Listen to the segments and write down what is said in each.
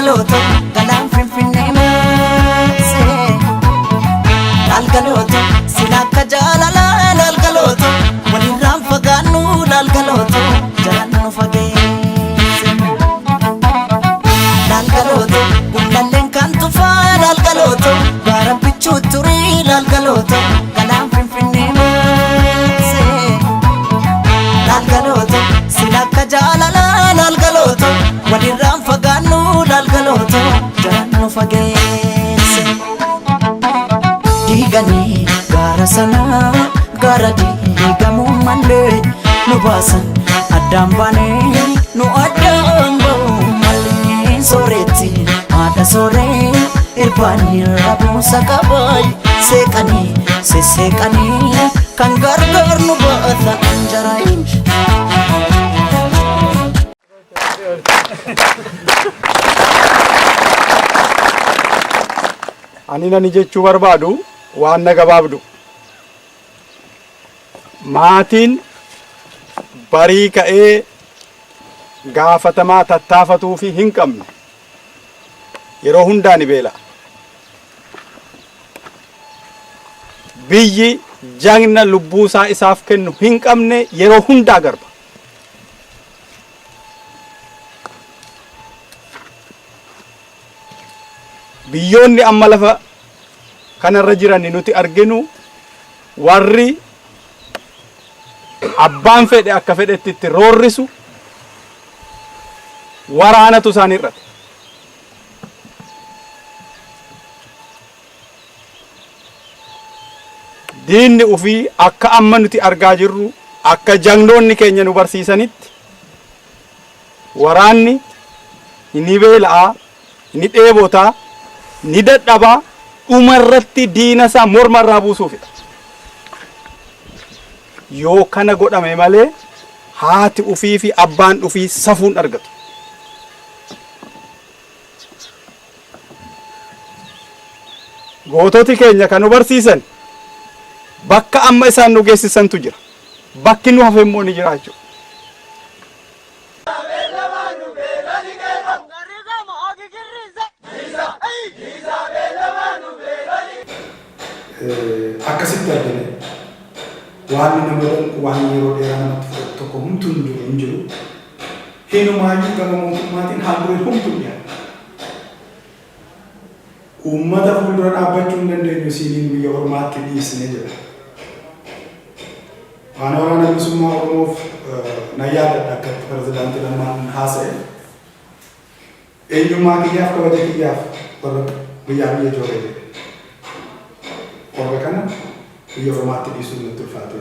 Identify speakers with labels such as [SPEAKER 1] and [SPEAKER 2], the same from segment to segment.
[SPEAKER 1] Laalgalooto galaan Finfinnee maasee. Laalgalooto sila akka jaalalaa laalgalooto walirraan fagaannu laalgalooto jalaan nu fageesse. Laalgalooto gullalleen kan tufaa laalgalooto gaara bichuu turii laalgalooto galaan Finfinnee maasee. Laalgalooto sila akka jaalalaa laalgalooto walirraan fagaannu laalgalooto jalaan nu fageesse. Diiganii gaara sanaa gaara diigamuu malee nu baasan addaan baanee nu addaan ba'uu malee sooretti haadha sooree irbaanii rabuusa qabaay seeqanii sesseeqanii kan gargaar nu baata anjaraayin.
[SPEAKER 2] Ani nani jechuu barbaadu waan na gabaabdu. Maatiin barii ka'ee gaafatamaa tattaafatuu fi hin qabne yeroo hundaa ni beela'a. Biyyi jagna lubbuusaa isaaf kennu hin qabne yeroo hundaa garba. Biyyoonni amma lafa kanarra jiran nuti arginu warri abbaan fedhe akka fedhetti itti roorrisu waraanatu isaan hir'ate. Diinni ufii akka amma nuti argaa jirru akka jagnoonni keenya nu barsiisanitti waraanni ni beela'a, ni dheebota, ni dadhaba, dhumarratti diina isaa morma irraa buusuufidha. Yoo kana godhame malee haati ufii fi abbaan ufii safuun argatu. Goototi keenya kan nu barsiisan bakka amma isaan nu geessisantu jira. Bakki nu hafe immoo ni jira jechuudha.
[SPEAKER 3] Akkasitti argine. Waan nama danqu waan yeroo dheeraa namatti fudhatu tokko humtuu hin jiru hin jiru. Hinumaayyuu gama mootummaatiin haal-dureen humtuu hin dhiyaanne. Uummata fuuldura dhaabbachuu hin dandeenyu siiniin biyya ormaatti dhiisne jedha. Waan Waraana Bilisummaa Oromoof nan yaadadha akkatti Pirezidaanti Lammaan haasa'e. Eenyummaa kiyyaaf kabaja kiyyaaf warra biyyaa biyya jooree jedhe. Warra kana biyya ormaatti dhiisuun natti ulfaate.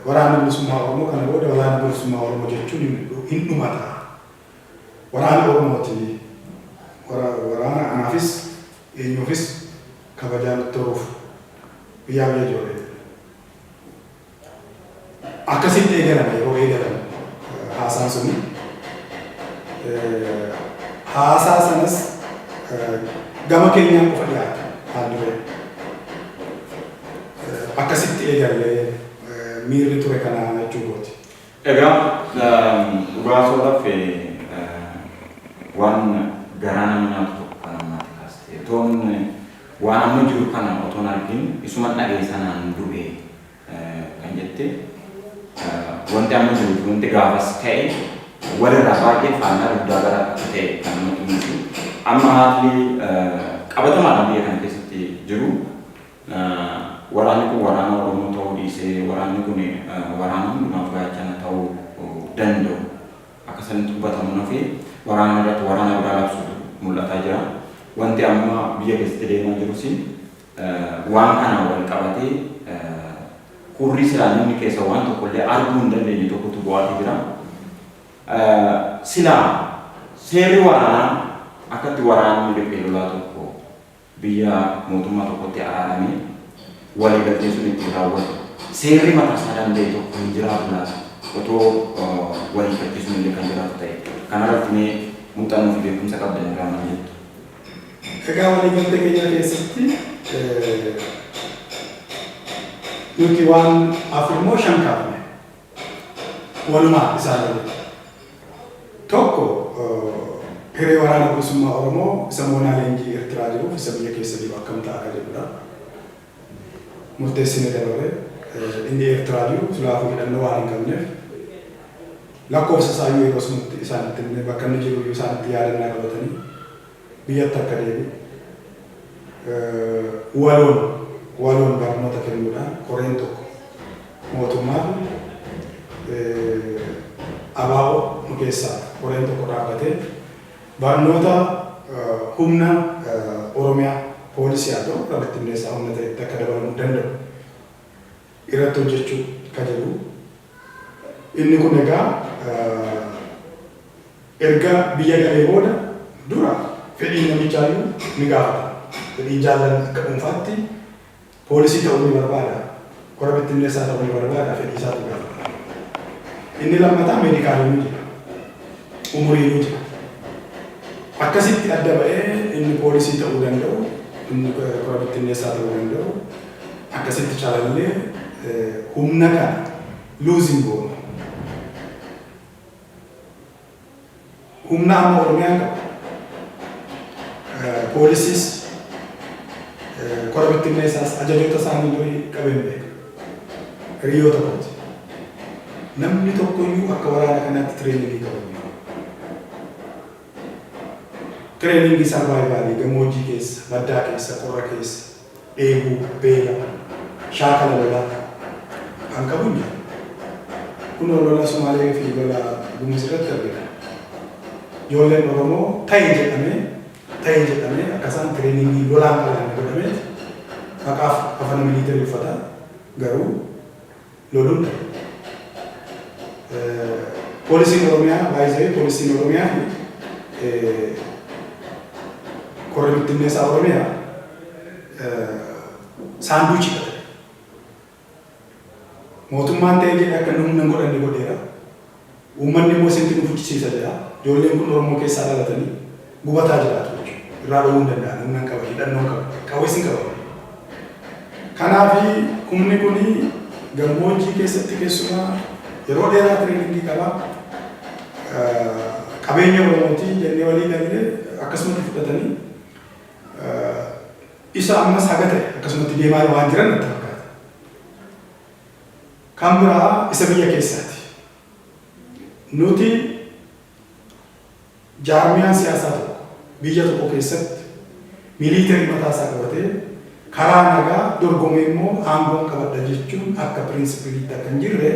[SPEAKER 3] Waraanni Bilisummaa Oromoo kana booda Waraana Bilisummaa Oromoo jechuun hin dhumata. Waraana Oromooti. Waraana anaafis eenyuufis kabajaa nutti horuuf biyyaa biyya jooree jedhe. Akkasitti eegalame yeroo eegalamu haasaan suni. Haasaa sanas gama keenyaan qofa dhiyaate haal duree. Akkasitti eegallee miirri ture kana jechuu kooti.
[SPEAKER 4] Egaa dhugaa haasa'uudhaaf waan garaa nama nyaatu tokko kan ammaati kaaste. Otoon waan amma jiru kana otoon argin isuman dhaga'e sanaan du'e kan jette wanti amma jiru fi wanti gaafas ka'e walirraa baay'ee faallaa dugdaa gara akka ta'e kan namatti mul'isu. Amma haalli qabatamaadhaan biyya kana keessatti jiru Waraanni kun waraana Oromoo ta'uu dhiisee waraanni kun waraana hundumaaf gaachana ta'uu danda'u akka sanitti hubatamuun hafee waraana irratti waraana biraa labsuutu mul'ataa jira. Wanti amma biyya keessatti deemaa jirus waan kanaan wal qabatee hurrii silaa namni keessa waan tokkollee arguu hin dandeenye tokkotu bu'aatii jira. Silaa seerri waraanaa akkatti waraanni riphee lolaa tokko biyya mootummaa tokkotti araaramee waliigalteen sun ittiin raawwatu seerri mataa isaa danda'e tokko hin jiraatu laata? Otoo waliigaltee sun illee kan jiraatu ta'e. Kana irratti mee muuxannoo fi beekumsa qabdan irraa maal jettu?
[SPEAKER 3] Egaa waliigaltee keenya keessatti nuti waan 4 moo 5 kaafne. Walumaa isaan waliin. Tokko Hiree Waraana Bilisummaa Oromoo isa moonaa leenjii Eertiraa jiruuf isa biyya keessa jiru akkam ta'a ka jedhudha. Murteessine dabarre. Inni Eertiraa jiru silaafuu hidhannoo waan hin qabneef lakkoofsa isaayyuu yeroo sunitti isaanitti himne, bakka inni jiruyyuu isaanitti yaadannaa qabatanii biyyatti akka deebi'u waloon waloon barnoota kennuudhaan koreen tokko mootummaa fi ABO nu keessaa koreen tokko dhaabbatee barnoota humna Oromiyaa poolisii haa ta'u kan bittinneessaa humna ta'etti akka dabalamuu danda'u irratti hojjechuu ka jedhu. Inni kun egaa erga biyya galee booda dura fedhiin namichaayyuu ni gaafata. Fedhiin jaallan akka dhuunfaatti poolisii ta'uu ni barbaada. Kora bittinneessaa ta'uu ni barbaada. Fedhii isaatu gaafata. Inni lammataa meedikaaliin jira. Umuriin jira. Akkasitti adda ba'ee inni poolisii ta'uu danda'u, inni kora bittinneessaa ta'uu danda'u, akkasitti calallee humna kana lose goona. Humna amma Oromiyaan qabu. Poolisiis, kora bittinneessaas, ajajoota isaanii durii qabeen beeka. Hiriyoota kooti. Namni tokkoyyuu akka waraana kanaatti trainingii qabu hin jiru. Trainingii survivalii gammoojjii keessa, baddaa keessa, qorra keessa, dheebuu, beela, shaakala lolaa kan qabu hin jiru. Kunoo lola Sumaalee fi lola Gumuz irratti argina. Ijoolleen Oromoo ta'e jedhamee akka isaan trainingii lolaan qalan godhameet maqaaf kafana military uffata, garuu loluun ta'e. Poolisiin Oromiyaa baay'isee, poolisiin Oromiyaa fi korri bittinneessaa Oromiyaa sandwichii ta'e. Mootummaan ta'e jedhee akka inni humna hin godhanne godheera. Uummanni immoo isintti nu fuchisiisa jedha. Ijoolleen kun Oromoo keessaa dhalatanii gubataa jiraatu jechuudha. Irraa dhowwuu hin danda'an, humna hin qaban, hidhannoo hin qaban, qawwees hin qaban. Kanaaf humni kun gammoojjii keessatti keessumaa yeroo dheeraa trainingii qaba. Qabeenya Oromooti jennee walii galle akkasumatti fudhatanii isa ammas haga ta'e akkasumatti deemaa waan jiran natti fakkaata. Kan biraa isa biyya keessaati. Nuti jaarmiyaan siyaasaa tokko biyya tokko keessatti military mataa isaa qabatee karaa nagaa dorgomee immoo aangoon qabadha jechuun akka principleiitti akka hin jirre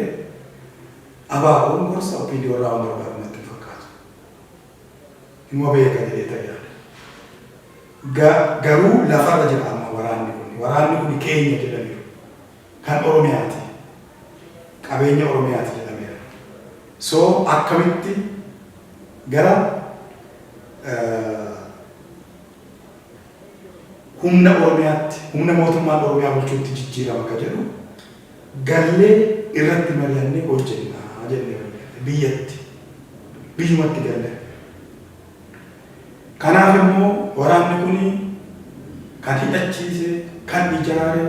[SPEAKER 3] ABO'n gorsa OPDO irraa waan barbaadu natti hin fakkaatu. Immoo beeka jedhee tajaajila. Garuu lafarra jira amma waraanni kun. Waraanni kun keenya jedhaniiru. Kan Oromiyaati. Qabeenya Oromiyaati jedhameera. So akkamitti gara humna Oromiyaatti, humna mootummaan Oromiyaa bulchuutti jijjiirama ka jedhu gallee irratti mari'annee hojjennaa jennee waliigalle biyyatti. Biyyumatti galle. Kanaaf immoo waraanni kun kan hidhachiise, kan ijaare,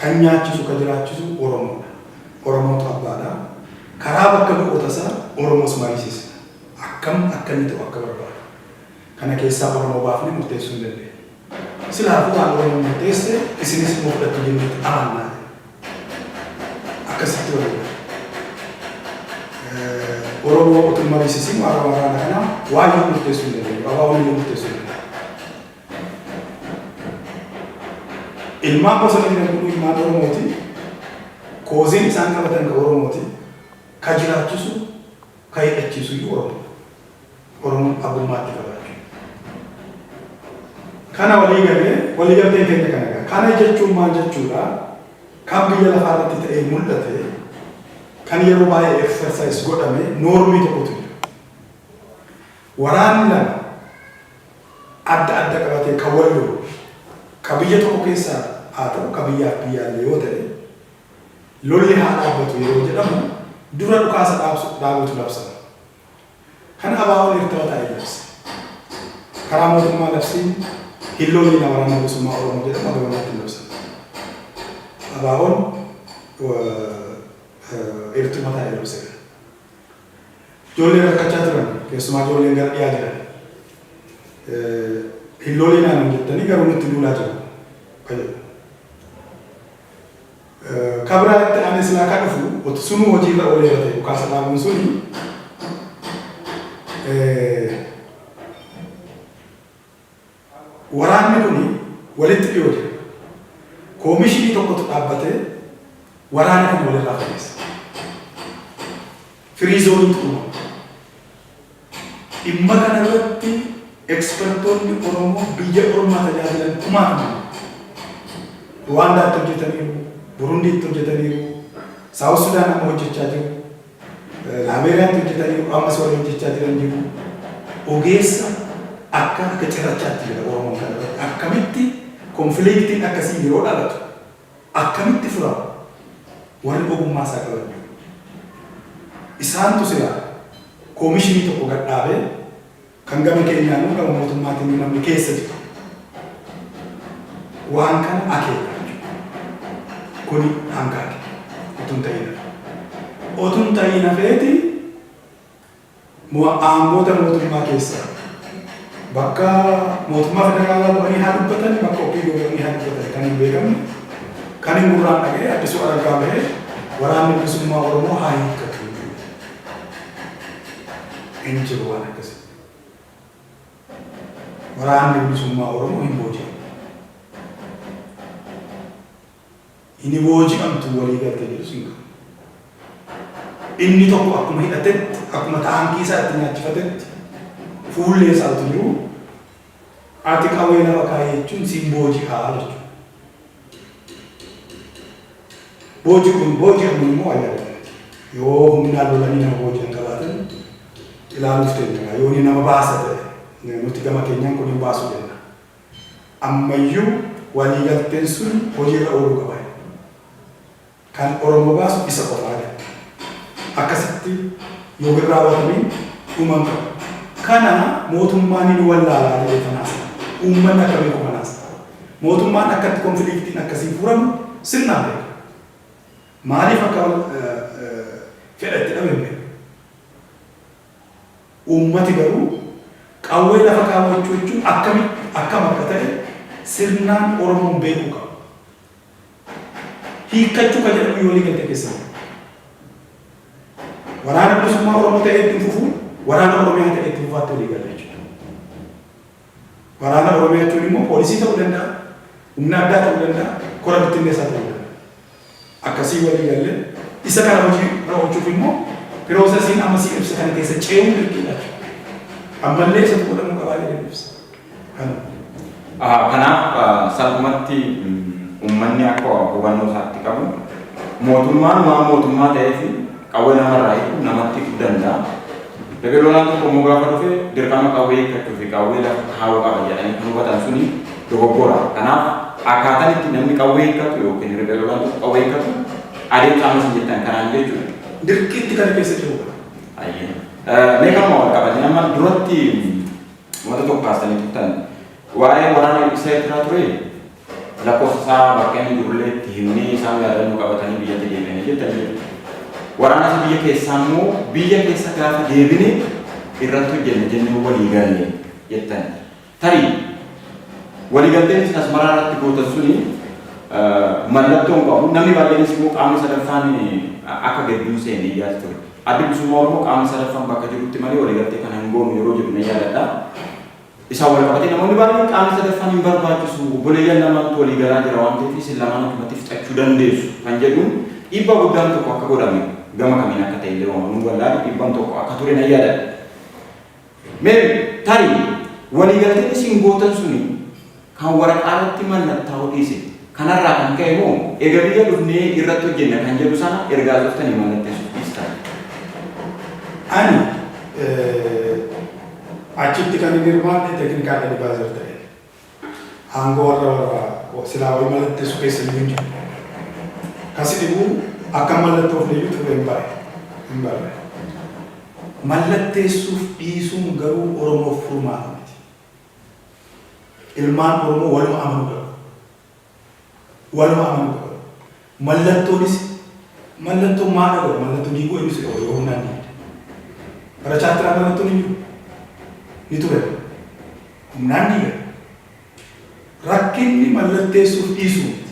[SPEAKER 3] kan nyaachisu, kan jiraachisu Oromoodha. Oromootu abbaadha. Karaa bakka bu'oota isaa Oromoos mariisisna. Akkam akka inni ta'u akka barbaadu. Kana keessaa Oromoo baafnee murteessuu hin dandeenyu. Silaafuu waan Oromoon murteesse isinis immoo fudhattu jenneetti amannaa. Akkasitti walii gala. Oromoo utuu mariisisin waan waraana kanaa waan yoo murteessuu hin dandeenyu. ABO'n illee murteessuu hin dandeenyu. Ilmaan bosona jiran kun ilmaan Oromooti. Causeiin isaan qabatan ka Oromooti. Ka jiraachisu, ka hidhachiisu iyyuu Oromoo. Oromoon abbummaatti qabaachuu. Kana walii galee, walii galteen keenya kana gaha. Kana jechuun maal jechuudha? Kan biyya lafaa irratti ta'ee mul'ate, kan yeroo baay'ee exercise godhame normii tokkotu jira. Waraanni lama adda adda qabatee kan wal lolu, ka biyya tokko keessaa haa ta'u, ka biyyaaf biyyaallee yoo ta'e, lolli haa dhaabbatu yeroo jedhamu dura dhukaasa dhaabutu labsama. Kan ABO'n Eertiraa taa'ee labse. Karaa mootummaa labsiin hin loliina Waraana Bilisummaa Oromoo jedhamu haga ammaatti hin labsamne. ABO'n Eertiraa taa'ee labseera. Ijoolleen rakkachaa turan. Keessumaa ijoolleen gara dhiyaa jiran. Hin lolinaa nuun jettanii garuu nutti duulaa jiru. Ka jedhu. Ka biraa itti aanee silaa ka dhufu otu sunuu hojiirra ooleera ta'e dhukaasa dhaabuun suni waraanni kuni walitti dhiyoo jira. Koomishinii tokkotu dhaabbatee waraana kana walirraa fageessa. Free zoneiitu uumama. Dhimma kana irratti expertoonni Oromoo biyya ormaa tajaajilan kumaataman Ruwaandaatti hojjetaniiru, Burundiitti hojjetaniiru, South Sudan amma hojjechaa jiru, Laabeeriyaatti hojjetaniiru, ammas warri hojjechaa jiran jiru. Ogeessa akka cirrachaatti jira Oromoon kana irratti. Akkamitti conflictiin akkasii yeroo dhalatu akkamitti furama warri ogummaa isaa qaban jiru. Isaantu silaa koomishinii tokko gad dhaabee kan gama keenyaanuu gama mootummaatiin namni keessa jiru. Waan kana akeeka jechuudha. Kuni hanqaaqe otoo hin ta'in hafe. Otoo hin ta'in hafeeti aangoota mootummaa keessaa bakka mootummaa federaalaa bu'anii haa dubbatan, bakka OPDO bu'anii haa dubbatan kan hin beekamne, kan hin gurraan dhaga'e, Addisuu Araggaa bahee waraanni bilisummaa Oromoo haa hiikkatu. Hin jiru waan akkasii. Waraanni bilisummaa Oromoo hin booji'amu. Inni booji'amtu walii galtee jedhus hin qabu. Inni tokko akkuma hidhatetti, akkuma taankii isaa itti nyaachifatetti fuullee isaa utuu jiru ati qawwee lafa kaa'ee jechuun siin booji'aa jechuudha. Booji'uun booji'amuun immoo waa yaadama. Yoo humnaan lolanii nama booji'an qabaatan ilaaluuf teenya. Yoo inni nama baasa ta'e nuti gama keenyaan kun hin baasu jenna. Ammayyuu waliigalteen sun hojiirra ooluu qaba. Kan Oromoo baasu isa qofaa jedha. Akkasitti yoo hin raawwatamiin dhuman qabu. Kana mootummaan hin wallaalaa jedhee kanaas uummanni akka beeku kanaas mootummaan akkatti conflictiin akkasii furamu sirnaan beeka. Maaliif akka fedha itti dhabe hin beeku. Uummati garuu qawwee lafa kaawwachuu jechuun akkamitti akkam akka ta'e sirnaan Oromoon beekuu qaba. Hiikkachuu kan jedhamu yoo walii galte keessa. Waraana bilisummaa Oromoo ta'ee itti fufu, waraana Oromiyaa ta'ee itti fufaatti walii gala jechuudha. Waraana Oromiyaa jechuun immoo poolisii ta'uu danda'a, humna addaa ta'uu danda'a, kora bittinneessaa ta'uu danda'a. Akkasii walii galle isa kana hojii irra oolchuuf immoo processiin amma si ibsa kana keessa ce'uun dirqiidha jechuudha. Ammallee isatu godhamuu qabaa jedhee ibsa. Kana.
[SPEAKER 4] Kanaaf salphumatti uummanni akka hubannoo isaatti qabu mootummaan waan mootummaa ta'eef qawwee namarraa hiikuu namatti hiikuu danda'a. Riphee lolaan tokko immoo gaafa dhufe dirqama qawwee hiikkachuu fi qawwee lafa kaa'uu qaba jedhanii kan hubatan suni dogoggora. Kanaaf akkaataan itti namni qawwee hiikkatu yookiin riphee lolaan tokko qawwee hiikkatu adeemsa amma isin jettan kanaan jechuudha.
[SPEAKER 3] Dirqiitti kana keessa jiru.
[SPEAKER 4] Ayyee. Mee kanuma wal qabatee amma duratti wanta tokko kaastanii turtan, waa'ee waraana isa Eertiraa ture, lakkoofsa isaa bakka inni jirullee itti himnee isaan yaadannoo qabatanii biyyatti deebi'anii jettanii jirtu. Waraana isa biyya keessaa immoo biyya keessa gaafa deebine irratti hojjenna jennee walii galle jettan. Tarii waliigalteen isin Asmaraa irratti gootan suni mallattoo hin qabu. Namni baay'eenis immoo qaamni sadaffaan akka gidduu seene iyyaati ture. Addi Bilisummaa Oromoo qaamni sadaffaan bakka jirutti malee waliigaltee kana hin goonu yeroo jedhu nan yaadadha. Isaan wal qabatee namoonni baay'een qaamni sadaffaan hin barbaachisu, obboleeyyan lamaantu walii galaa jira waan ta'eef isin lamaan akkumatti fixachuu dandeessu kan jedhuun dhiibbaa guddaan tokko akka godhame, gama kamiin akka ta'e illee waan nu wallaale, dhiibbaan tokko akka ture nan yaadadha. Mee tarii waliigalteen isin gootan suni kan waraqaa irratti mallattaa'uu dhiise kanarraa kan ka'e moo ega biyya dhufnee irratti hojjenna kan jedhu sana ergaa dhuftanii mallatteessuuf dhiistan?
[SPEAKER 3] Ani achitti kan hin hirmaanne technical advisor ta'e. Aangoo warra silaa wayii mallatteessu keessa iyyuu hin jiru. Kasi dhibuu akka mallattoof iyyuu ture hin bare. Hin barre. Mallatteessuuf dhiisuun garuu Oromoof furmaata miti. Ilmaan Oromoo waluma amanuu qabu. Waluma amanuu qabu. Mallattoonis mallattoon maal godha? Mallattoo diiguu eenyu si qabu yoo humnaan diigde. Bara chaartiraa mallattoo ni jiru. Ni ture. Humnaan diiga. Rakkinni mallatteessuuf dhiisuu miti.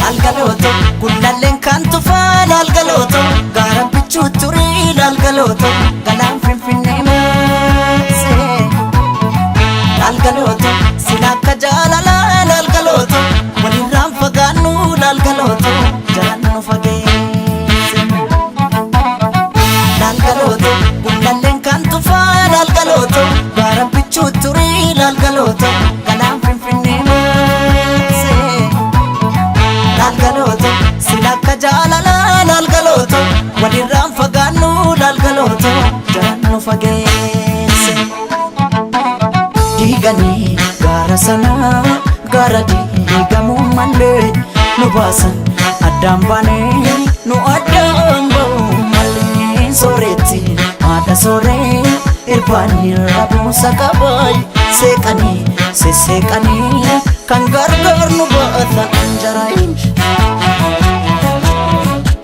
[SPEAKER 1] Laalgalooto gullalleen kan tufaa laalgalooto gaara bichuu turii laalgalooto galaan finfinnee maasee. Laalgalooto sila akka jaalalaa laalgalooto walirraan fagaannu laalgalooto jalaan nu fageesse. Laalgalooto gullalleen kan tufaa laalgalooto gaara bichuu turii laalgalooto galaan finfinnee maasee. Laalgalooto sila akka jaalalaa laalgalooto walirraan fagaannu laalgalooto jalaan nu fageesse. Diiganii gaara sanaa gaara diigamuu malee nu baasan addaan baanee nu addaan ba'uu malee sooretti haadha sooree irbaanii rabuusa qabaay seeqanii sesseeqanii kan gargaar.